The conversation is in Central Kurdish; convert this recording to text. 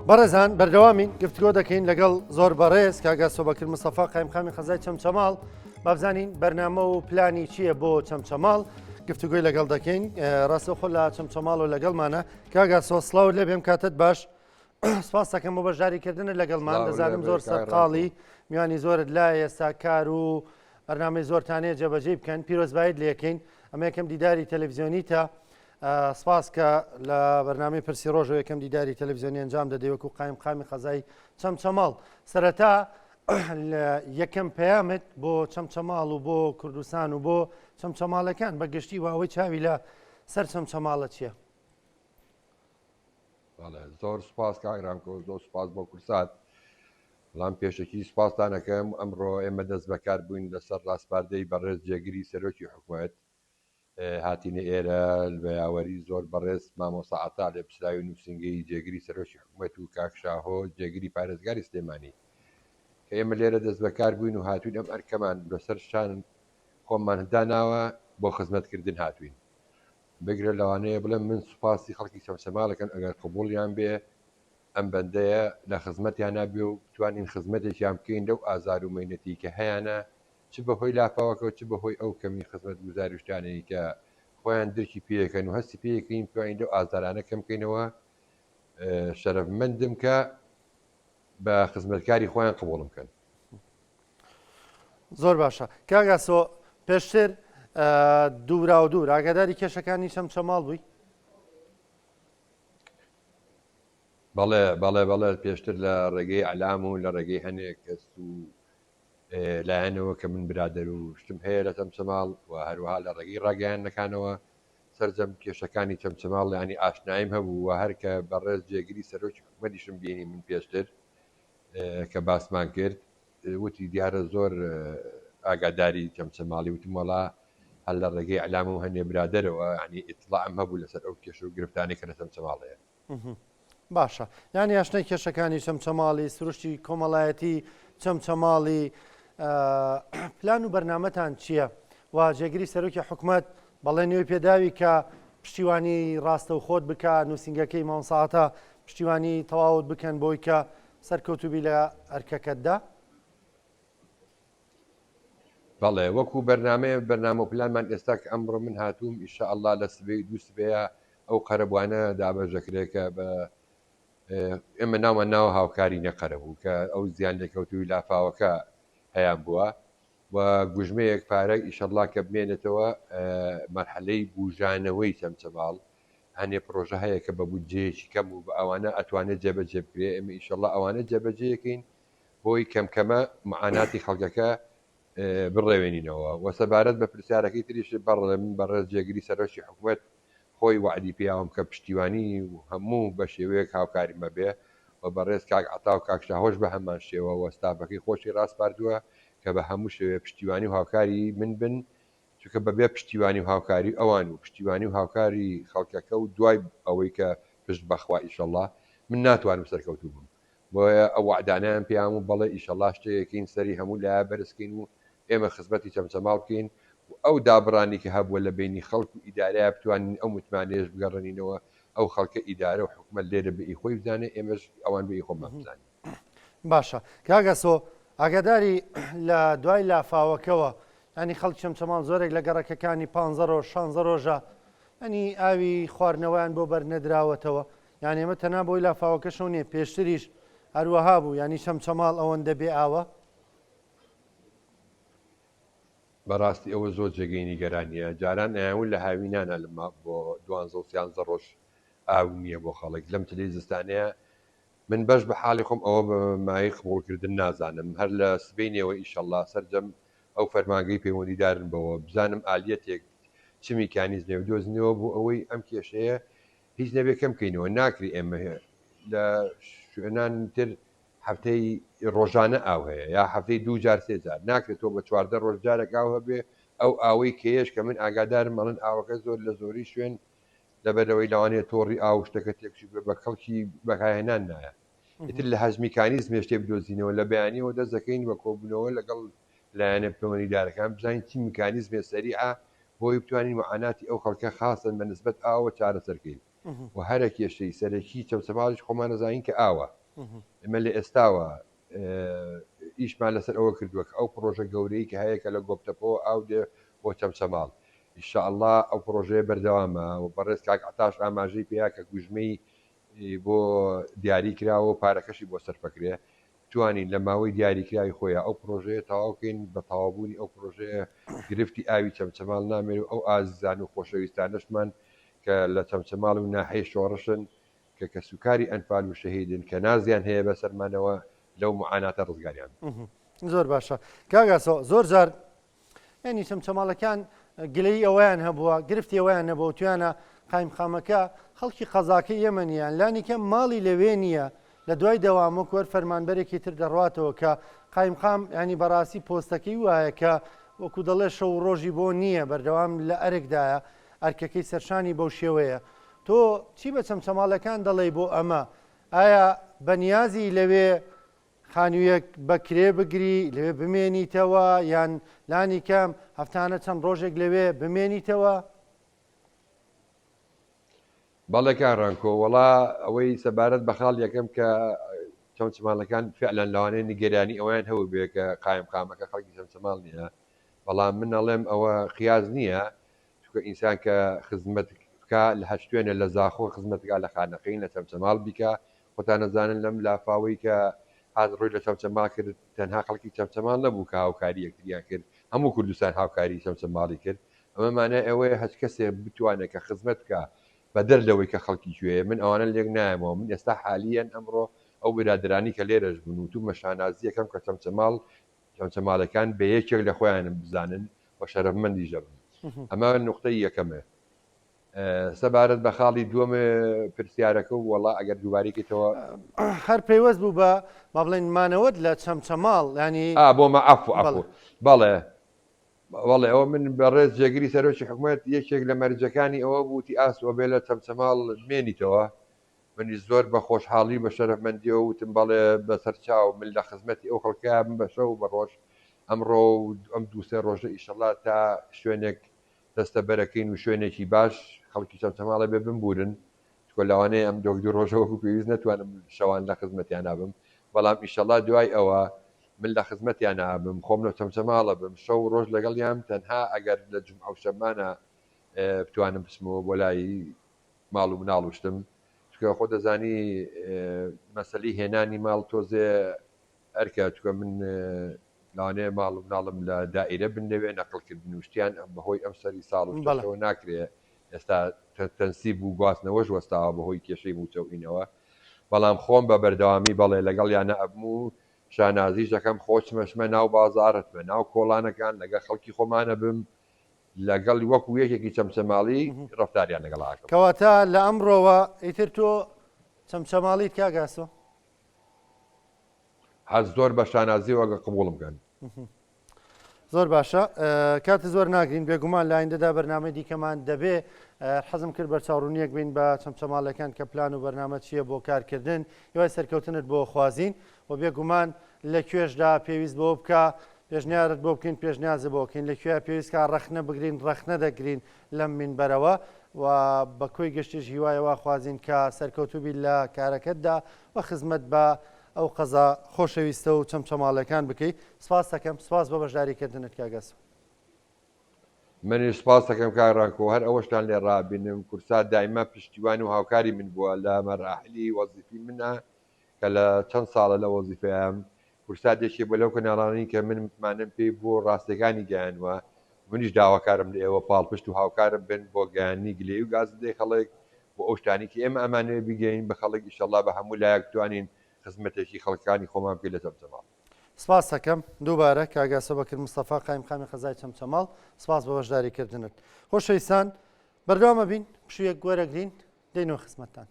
بەڕێزان بەردەوامین گفتگۆ دەکەین لەگەڵ زۆر بەڕێز کاک ئاسۆ بەکر مستەفا قایمقامی قەزای چەمچەماڵ بابزانین بەرنامە و پلانی چییە بۆ چەمچەماڵ گفتوگۆی لەگەڵ دەکەین ڕاستەوخۆ لە چەمچەماڵ و لەگەڵمانە کاک ئاسۆ سڵاو لێ بێم کاتت باش سپاس دەکەم بۆ بەشداریکردنت لەگەڵمان دەزانم زۆر سەرقاڵی میوانی زۆرت لا ئێستا کار و بەرنامەی زۆرتانەیە جێبەجێ بکەن پیرۆزبایت لەکەین ئەمە یەکەم دیداری تەلەڤزیۆنیتە سپاس کە لە بەرنامەی پرسی ڕۆژەوە یەکەم دیداری تەلەڤزیۆنی ئەنجام دەدەی وەکو قایمقامی قەزای چەمچەماڵ سەرەتا یەکەم پەیامت بۆ چەمچەماڵ و بۆ کوردستان و بۆ چەمچەماڵەکان بە گشتی و ئەوەی چاوی لە سەر چەمچەماڵە چییە؟ زۆر سپاس کاک ڕامکۆ زۆر سپاس بۆ کورسات بەڵام پێشەکی سپاستان ئەکەم ئەمڕۆ ئێمە دەست بەکار بووین لەسەر ڕاسپاردەی بەڕێز جێگری سەرۆکی حکومەت هاتینە ئێرە بە یاوەری زۆر بەڕێز مامۆستا عەتا لێپرسراوی نووسینگەی جێگری سەرۆکی حکومەت و کاک شاهۆ جێگری پارێزگاری سلێمانی کە ئێمە لێرە دەست بەکار بووین و هاتوین ئەم ئەرکەمان لەسەر شان خۆمان داناوە بۆ خزمەتکردن هاتوین بگرە لەوانەیە بڵێم من سوپاسی خەڵکی چەمچەماڵەکەن ئەگەر قبوڵیان بێ ئەم بەندەیە لە خزمەتیانا بێ و بتوانین خزمەتێکیان بکەین لەو ئازار و مەینەتی کە هەیانە چ بەهۆی لافاوەکە و چ بەهۆی ئەو کەمی خزمەتگوزاری و شتانەی کە خۆیان درکی پێیەکەن و هەستی پێیەکەین بتوانین لەو ئازارانە کەم بکەینەوە شەرەفمەندم کە بە خزمەتکاری خۆیان قبوڵم کەن. زۆر باشە کاک ئاسۆ پێشتر دوورا و دوور ئاگاداری کێشەکانی چەمچەماڵ بووی؟ بەڵێ بەڵێ بەڵێ پێشتر لە ڕێگەی ئەلام و لە ڕێگەی هەنێک کەس و لایەنەوە کە من برادەر و شتم هەیە لە چەمچەماڵ و هەروەها لە ڕێگەی ڕاگەیاندنەکانەوە سەرجەم کێشەکانی چەمچەماڵ یانی ئاشناییم هەبوو و هەر کە بەڕێز جێگری سەرۆکی حکومەتیشم بینی من پێشتر کە باسمان کرد وتی دیارە زۆر ئاگاداری چەمچەماڵی وتم وەڵا هەر لە ڕێگەی ئەلام و هەنێ برادەرەوە ینی ئیتڵاعم هەبوو لەسەر ئەو کێشە و گرفتانەی کە لە چەمچەماڵ هەیە. باشە یانی ئاشنای کێشەکانی چەمچەماڵی سروشتی کۆمەڵایەتی چەمچەماڵی پلان و بەرنامەتان چییە و جێگری سەرۆکی حکومەت بەڵێنیەوەی پێداوی کە پشتیوانی ڕاستە و خۆت بکە نووسنگەکەی مامساعتە پشتیوانی تەواوت بکەن بۆی کە سەرکەوتوبی لە ئەرکەکەتدا؟ بەڵێ وەکو بەرنامەیە بەرنامە و پلانمان ئێستا کە ئەمڕۆ من هاتووم ئیشاءاللە لە سبەی دوو سبەیە ئەو قەرەبوانە دابەش دەکرێت کە بە ئێمە ناومان ناوە هاوکاری نە قەرەبوو کە ئەو زیان لێکەوتووی لافاوەکە هەیان بووە و گوژمەیەک پارە ئیشەڵڵا کە بمێنێتەوە مەرحەلەی بوژانەوەی چەمچەماڵ هەنێ پڕۆژە هەیە کە بە بودجەیەکی کەم و بە ئەوانە ئەتوانێت جێبەجێ بکرێ ئێمە ئیشەڵڵا ئەوانە جێبەجێکەین بۆی کەم کەمە معاناتی خەڵکەکە بڕەوێنینەوە وە سەبارەت بە پرسیارەکەی تریش بەڕێ من بەڕێز جێگری سەرۆکی حکومەت خۆی وەعدی پێیاوم کە پشتیوانی و هەموو بە شێوەیەک هاوکاریم ئەبێ و بەڕێز کاک عەتا و کاک شاهۆش بە هەمان شێوە وە ستافەکەی خۆشی ڕاسپاردووە کە بە هەموو شێوەیە پشتیوانی و هاوکاری من بن چونکە بە بێ پشتیوانی و هاوکاری ئەوان و پشتیوانی و هاوکاری خەڵکەکە و دوای ئەوەی کە پشت بەخوا ئیشەڵا من ناتوانم سەرکەوتوو بم بۆیە ئەو وەعدانەیان پێیان و بەڵێ ئیشەڵا شتێکەکەین سەری هەموو لایە بەرز کەین و ئێمە خزمەتی چەمچەماڵ بکەین و ئەو دابڕانی کە هەبووە لە بەینی خەڵک و ئیدارەیا بتوانین ئەو متمانەیەش بگەڕێنینەوە ئەو خەڵکە ئیدارە و حکومەت لێرە بە ئی خۆی بزانێ ئێمەش ئەوان بە ئی خۆمان بزانین. باشە کاک ئاسۆ ئاگاداری لە دوای لافاوەکەوە ینی خەڵک چەمچەماڵ زۆرێک لە گەڕەکەکانی پانزە ڕۆژ شانزە ڕۆژە ینی ئاوی خواردنەوەیان بۆ بەرنەدراوەتەوە یانی ئەمە تەنها بۆی لافاوەکەشەوە نیە پێشتریش هەروەها بوو یانی چەمچەماڵ ئەوەندە بێ ئاوە؟ بەڕاستی ئەوە زۆر جێگەی نیگەرانیە جاران ئەیانوت لە هاوینانا لە بۆ دوانزە و سیانزە ڕۆژ ئاو نیە بۆ خەڵک لەم چلەی زستانەیە من بەش بە حاڵی خۆم ئەوە بە مایەی قبوڵکردن نازانم هەر لە سبەینێوە ئیشەڵا سەرجەم ئەو فەرمانگەی پەیوەندیدارن بەوە بزانم ئالیەتێک چ میکانیزمێ بدۆزنەوە بۆ ئەوەی ئەم کێشەیە هیچ نەبێ کەم کەینەوە ناکری ئێمە لە شوێنان تر هەفتەی ڕۆژانە ئاو هەیە یا هەفتەی دوو جار سێ جار ناکرێت تۆ بە 14 ڕۆژ جارێک ئاو هەبێ ئەو ئاوەی کەیەش کە من ئاگادارم ئەڵێن ئاوەکە زۆر لە زۆری شوێن لەبەرەوەی لەوانەیە تۆڕی ئاو شتەکە تێکچوو بێ بە کەڵکی بەکارهێنان نایە ئیتر لە هەز میکانیزمێ شتێ بدۆزینەوە لە بەیانیەوە دەست دەکەین بە کۆبوونەوە لەگەڵ لایەنە پەیوەندیدارەکان بزانین چی میکانیزمێ سەریعە بۆی بتوانین معاناتی ئەو خەڵکە خاصەن بە نسبەت ئاوە چارەسەر کەین. و هەرە کێشەی سەرەکی چەمچەماڵیش خۆمان ئەزانین کە ئاوە. ئێمە لە ئێستاوە ئیشمان لەسەر ئەوە کردووە کە ئەو پڕۆژە گەورەی کە هەیە کە لە گۆپتەپەوە ئاو دێ بۆ چەمچەماڵ ئیشاءاللە ئەو پڕۆژەیە بەردەوامە و بەڕێز کاک عەتاش ئاماژەی پێیا کە گوژمەی بۆ دیاری کراوە و پارەکەشی بۆ سەرفەکرێ بتوانین لە ماوەی دیاریکراوی خۆیا ئەو پڕۆژەیە تەواو کەین، بە تەواوبوونی ئەو پڕۆژەیە گرفتی ئاوی چەمچەماڵ نامێنێ و ئەو ئازیزان و خۆشەویستانەشمان کە لە چەمچەماڵ و ناحیەی شۆڕشن کە کەسوکاری ئەنفال و شەهیدن کە نازیان هەیە بەسەرمانەوە لەو معاناتە ڕزگاریان بێت. زۆر باشە کاک ئاسۆ زۆر جار یانی چەمچەماڵەکان گلەیی ئەوەیان هەبووە گرفتی ئەوەیان نەبوو تویانە قایمقامەکە خەڵکی قەزاکەی ئێمە نییە لانی کەم ماڵی لەوێ نییە لە دوای دەوام وەک وەر فەرمانبەرێکی تر دەڕاتەوە کە قایمقام ینی بەڕاستی پۆستەکەی وایە کە وەکو دەڵێ شەو و ڕۆژی بۆ نییە بەردەوام لە ئەرکدایە ئەرکەکەی سەرشانی بەو شێوەیە تۆ چی بە چەمچەماڵەکان دەڵێی بۆ ئەمە ئایا بەنیازی لەوێ خانوویەک بە کرێ بگری لەوێ بمێنیتەوە یان لانی کەم هەفتانە چەند ڕۆژێک لەوێ بمێنیتەوە؟ بەڵێ کاک ڕانکۆ، وەڵا ئەوەی سەبارەت بە خاڵ یەکەم کە چەمچەماڵەکان فعلەن لەوانەیە نیگەرانی ئەوەیان هەبووبێ کە قایمقامەکە خەڵکی چەمچەماڵ نییە، بەڵام من ئەڵێم ئەوە قیاس نییە، چونکە ئینسان کە خزمەت بکا لە هەر شوێنێ لە زاخۆ خزمەت بکا لە خانەقین لە چەمچەماڵ بیکا خۆتان ئەزانن لەم لافاوەی کە هات ڕووی لە چەمچەماڵ کرد تەنها خەڵکی چەمچەماڵ نەبوو کە هاوکاری یەکتریان کرد هەموو کوردستان هاوکاری چەمچەماڵی کرد ئەمە مانای ئەوەیە هەچ کەسێ بتوانێت کە خزمەت بکا بەدەر لەوەی کە خەڵکی کوێیە من ئەوانە لێک نایەمەوە من ئێستا حالیەن ئەمڕۆ ئەو برادەرانی کە لێرەش بوون وتومە شانازیەکەم کە چەمچەماڵ چەمچەماڵەکان بە یەکێک لە خۆیانم بزانن و شەرەفمەندیش دەبم. ئەمە نوقتەی یەکەمە. سەبارەت بە خاڵی دووەم پرسیارەکە و وەڵا ئەگەر دووبارەی کەیتەوە. هەر پەیوەست بوو بە با بڵێین مانەوەت لە چەمچەماڵ یانی. ئا بۆ مە عەفو عەفو بەڵێ بەڵێ ئەوە من بەڕێز جێگری سەرۆکی حکومەت یەکێک لە مەرجەکانی ئەوە بوو وتی ئاسۆ ئەبێ لە چەمچەماڵ بمێنیتەوە منیش زۆر بە خۆشحاڵی و بە شەرەفمەندیەوە وتم بەڵێ بەسەرچاو من لە خزمەتی ئەو خەڵکەیا بم بە شەو و بە ڕۆژ، ئەمڕۆ و ئەم دوو سێ ڕۆژە ئیشەڵا تا شوێنێک دەستەبەرەکەین و شوێنێکی باش خەڵکی چەمچەماڵە بێ بمبورن چونکە لەوانەیە ئەم دۆک دوو ڕۆژە وەکو پێویست نەتوانم شەوان لە خزمەتیانا بم بەڵام ئیشەڵا دوای ئەوە من لە خزمەتیانا بم خۆم لە چەمچەماڵە بم شەو و ڕۆژ لەگەڵیان تەنها ئەگەر لە جومعە و شەممانە بتوانم بچمەوە بۆ لای ماڵ و مناڵ و شتم چونکە خۆ دەزانی مەسەلەی هێنانی ماڵ تۆزێ ئەرکە چونکە من لەوانەیە ماڵ و مناڵم لە دائیرە بن لەوێ نەقڵکردن و شتیان بەهۆی ئەم سەری ساڵ و شتەوە ناکرێ ئێستا تەنسیب و گواستنەوەش وەستاوە بەهۆی کێشەی مووچە و ئینەوە بەڵام خۆم بە بەردەوامی بەڵێ لەگەڵیانە ئەبم و شانازیش دەکەم خۆ چمەشمە ناو بازاڕتمە ناو کۆڵانەکان لەگەڵ خەڵکی خۆمانە بم لەگەڵ وەکو یەکێکی چەمچەماڵی ڕەفتاریان لەگەڵ ئەکەم. کەواتە لە ئەمڕۆوە ئیتر تۆ چەمچەماڵیت کاک ئاسۆ؟ هەر زۆر بە شانازیەوە ئەگەر قبوڵم کەن. زۆر باشە کاتت زۆر ناگرین بێگومان لە ئایندەدا بەرنامەی دیکەمان دەبێ حەزم کرد بەرچاوڕوونیەک بین بە چەمچەماڵەکان کە پلان و بەرنامە چییە بۆ کارکردن هیوای سەرکەوتنت بۆ خوازین و بێگومان لە کوێشدا پێویست بەوە بکە پێشنیارت بۆ بکەین پێشنیازت بۆ بکەین لە کوێ پێویست کا ڕەخنە بگرین ڕەخنە دەگرین لەم مینبەرەوە و بە کۆی گشتیش هیوای وا خوازین کە سەرکەوتوو بیت لە کارەکەتدا و خزمەت بە ئەو قەزا خۆشەویستە و چەمچەماڵەکان بکەی سپاست دەکەم سپاس بۆ بەشداریکردنت کاک ئاسۆ. منیش سپاست دەکەم کاک ڕانکۆ هەر ئەوەشتان لێ ڕابینم کوردسات دایمە پشتیوان و هاوکاری من بووە لە مەراحلی وەزیفی منە کە لە چەند ساڵە لە وەزیفەیام، کوردسات یەکێک بووە لەو کەناڵانەی کە من متمانەم پێی بووە و ڕاستیەکانی گەیاندوە، منیش داواکارم لە ئێوە پاڵپشت و هاوکارم بن بۆ گەیاندنی گلەیی و گازندەی خەڵک بۆ ئەو شتانەی کە ئێمە ئەمانەوێت بیگەیەنین بە خەڵک، ئیشەڵا بە هەموو لایەک بتوانین خزمەتێکی خەڵکانی خۆمان بکەین لە چەمچەماڵ. سپاست دەکەم دووبارە کاک ئاسۆ بەکر مستەفا قایمقامی قەزای چەمچەماڵ، سپاس بۆ بەشداریکردنت. خۆشەویستان بەردەوام ئەبین، پشوویەک وەرەگرین دێینەوە خزمەتتان.